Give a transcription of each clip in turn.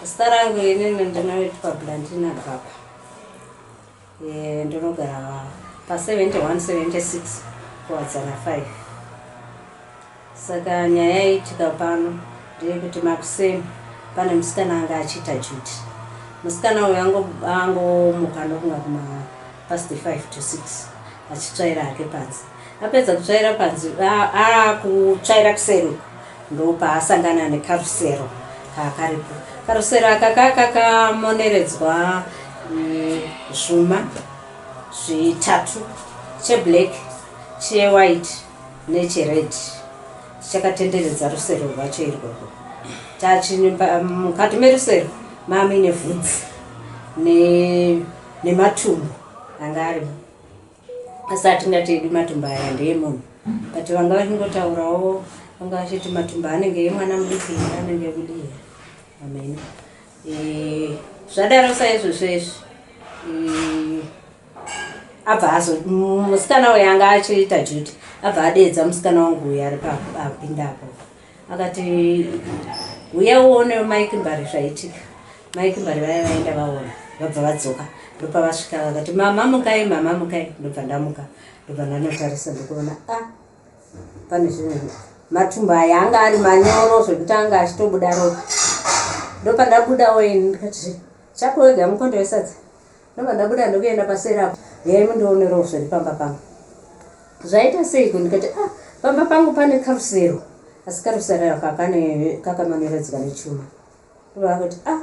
Zita rangu inini ndinoitwa Blandina Gapa. Eh, ndinogara pa 7176 kuwadzana 5. Saka nyaya yaitika pano ndeyekuti makuseni pane musikana anga achiita duty. Musikana uyu angomuka ndokunga kuma past 5 to 6 achitsvaira hake panze. Apedza kutsvaira panze, akutsvaira kuseri uku ndopaasangana nekarusero kakaripo. Karusero aka kakamoneredzwa zvuma zvitatu, cheblack, chewhite nechered, chakatenderedza rusero rwacho irworwo. Mukati merusero mamuine vhudzi nematumbu anga arimo. Asi hatingati hedu matumbu aya ndeemunhu, but vanga vachingotaurawo, vanga vachiti matumbu anenge emwana mudiki here, anenge ekudii here, ameno. Zvadaro saizvozvo izvi, abva azo musikana uyu anga achiita duty abva adeedza musikana wangu uyu ari apinda apo, akati uya uone Mai Kimbari zvaitika. Mai Kimbari vaya vaenda vaona, vabva vadzoka, ndopavasvika vakati mama mukai, mama mukai. Ndobva ndamuka, ndobva ndanotarisa, ndokuona a pane zvinhu, matumbu aya anga ari manyoro zvekuti anga achitobuda ropa. Ndopandabudawo ini ndikati chako wega mukondo wesadza. Ndobva ndabuda ndokuenda paseri apo, uyai mundionerewo zviri pamba pangu. Zvaita seiko? Ndikati ah, pamba pangu pane karusero, asi karusero aka kane kakamoneredzwa nechuma. Ndobva vakati ah,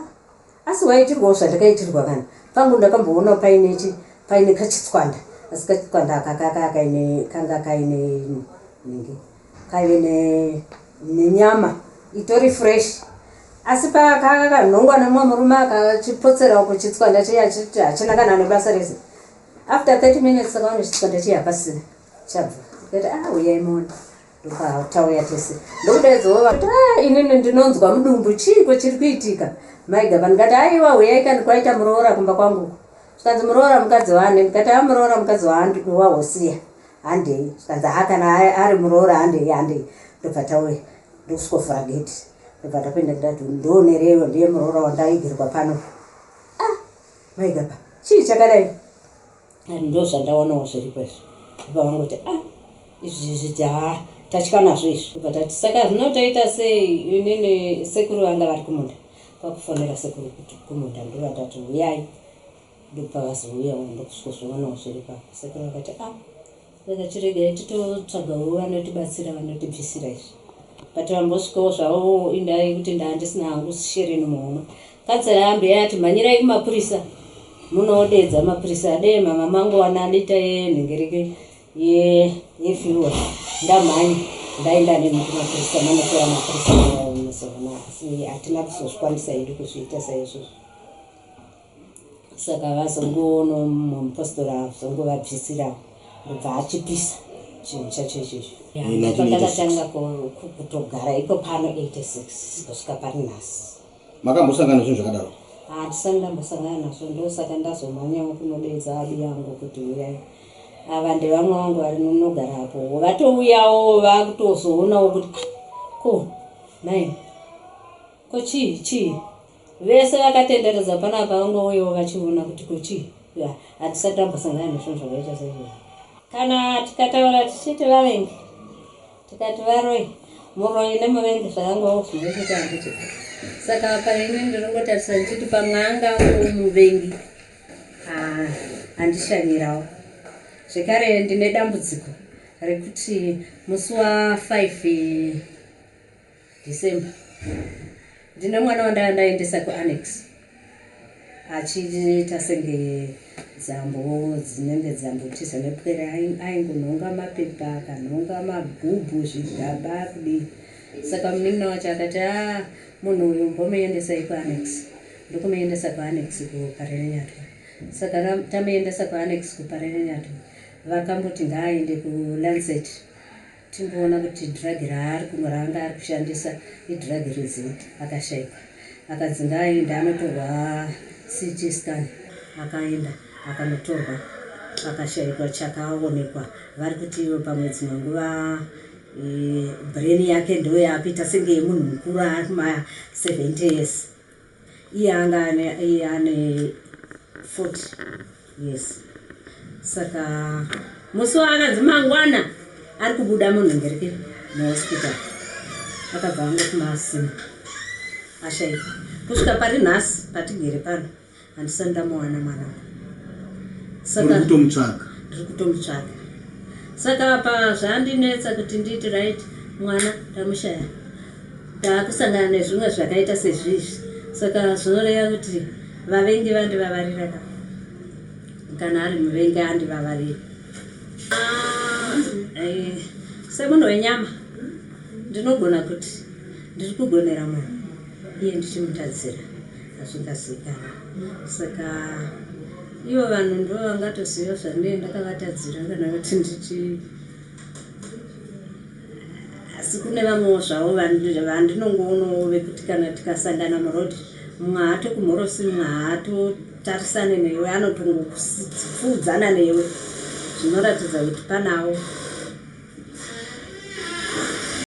asi waitirwawo zvandakaitirwa kana pangu ndakamboona paine chi paine kachitswanda, asi kachitswanda aka kaka kaine kanga kaine nhingi, kaive nenyama itori fresh, asi pakakanhongwa nemumwe murume akachipotsera uko chitswanda chiya chiti hachina kana nebasa rese. After 30 minutes akaona chitswanda chiya hapasina, chabva. Ndikati ah, uyai muone. Ndopatauya tese ndokudaidzawo kuti ah, inini ndinonzwa mudumbu, chiiko chiri kuitika maigaba? Ndikati aiwa, uyai kani, kwaita muroora kumba kwangu. Zvikanzi muroora mukadzi waani? Ndikati a muroora mukadzi waHosiya, handei. Zvikanzi ha, kana ari muroora handei, handei. Ndobva tauya, ndokusvikovhura gate, ndobva ndapinda, ndati ndoonereiwo, ndiye muroora wandaigirwa pano. Ah, maigaba, chii chakadai? Ndo zvandaonawo zviripo izvi. Ndobva vangoti ah, izvi izvi ha, tatya nazvo izvi. Ndobva tati saka zvino toita sei? Inini sekuru vanga vari kumunda, kwakufonera sekuru kumunda, ndobva tati uyai. Ndobva vazouyawo, ndokusvikozvionawo zviri papo. Sekuru vakati ah, saka chiregai titotsvagawo vanotibatsira, vanotibvisira izvi. But vambosvikawo zvavo, indaa yekuti ndaa ndisina hangu shereni muhomwe. Kansela yambi yati mhanyirai kumapurisa munodeedza mapurisa, adee mama mangowana lita yenhengereke yefuel, ndamhanya ndaenda nemi kumapurisa, manotora mapurisa muzoona. Asi hatina kuzozvikwanisa hedu kuzviita saizvozvo. Saka vazongoona mumwe mupostora azongovabvisira, ndobva achipisa chinhu chacho ichocho. Pandakatanga kutogara ipo pano 86 kusvika pari nhasi. Makambosangana nezvinhu zvakadaro? Handisati ndambosangana nazvo, ndosaka ndazomhanyawo kunodeedza abi yangu kuti uyai. Ava ndevamwe vangu vari munogara apo, vatouyawo vakutozoonawo kuti ah, ko nai, ko chii chii. Vese vakatenderedza panapa vangouyawo vachiona kuti ko chii. Hatisati tambosangana nezvinhu zvakaita saizvozvo. Kana tikataura tichiti vavengi, tikati varoyi, muroyi nemuvengi zvakangowo zvimwe chete, handiti? Saka apa ini ndinongotarisa ndichiti pamwe anga muvengi andishanyirawo. Zvekare ndine dambudziko rekuti musi wa5 December ndine mwana wandanga ndaendesa kuannex achiita senge dzambo dzinenge dzambotiza nepwere, aingonhonga mapepa, akanhonga magubhu, zvigaba, kudii. Saka munin'ina wacho akati a munhu uyu mbomuendesai kuannex. Ndokumuendesa kuannex kuParerenyatwa. Saka tamuendesa kuannex kuParerenyatwa, vakamboti ngaaende kuLancet timboona kuti drug raari kunwa, raanga ari kushandisa, idrug rudzii. Akashaikwa. Akanzi ngaaende anotorwa CT scan. Akaenda akanotorwa, akashaikwa chakaonekwa. Vari kuti ivo pamwe dzimwe nguva brain yake ndo yaakuita senge yemunhu mukuru ari kuma 70 years. Iye anga ane iye ane 40 years. Saka musi waakanzi mangwana ari kubuda munhengereke muhospital akabva angoti masina ashaika kusvika pari nhasi patigere pano handisati ndamuwana mwana wangu. Saka kutomutsvaga ndiri kutomutsvaga. Saka apa zvandinetsa kuti ndiiti right mwana ndamushaya ndakusangana nezvimwe zvakaita sezvizvi saka zvinoreva kuti vavengi vandivavarira ka kana ari muvengi andivavarira ah, eh, semunhu wenyama ndinogona kuti ndiri kugonera munhu iye ndichimutadzira hazvingazivikanwa saka ivo vanhu ndivo vangatoziva zvandinenge ndakavatadzira kana kuti ndichi asi kune vamwewo zvavo vandinongoonawo vekuti kana tikasangana muroad mumwe haatokumhorosi mumwe haatotarisane newe anotongopfuudzana newe zvinoratidza kuti panawo.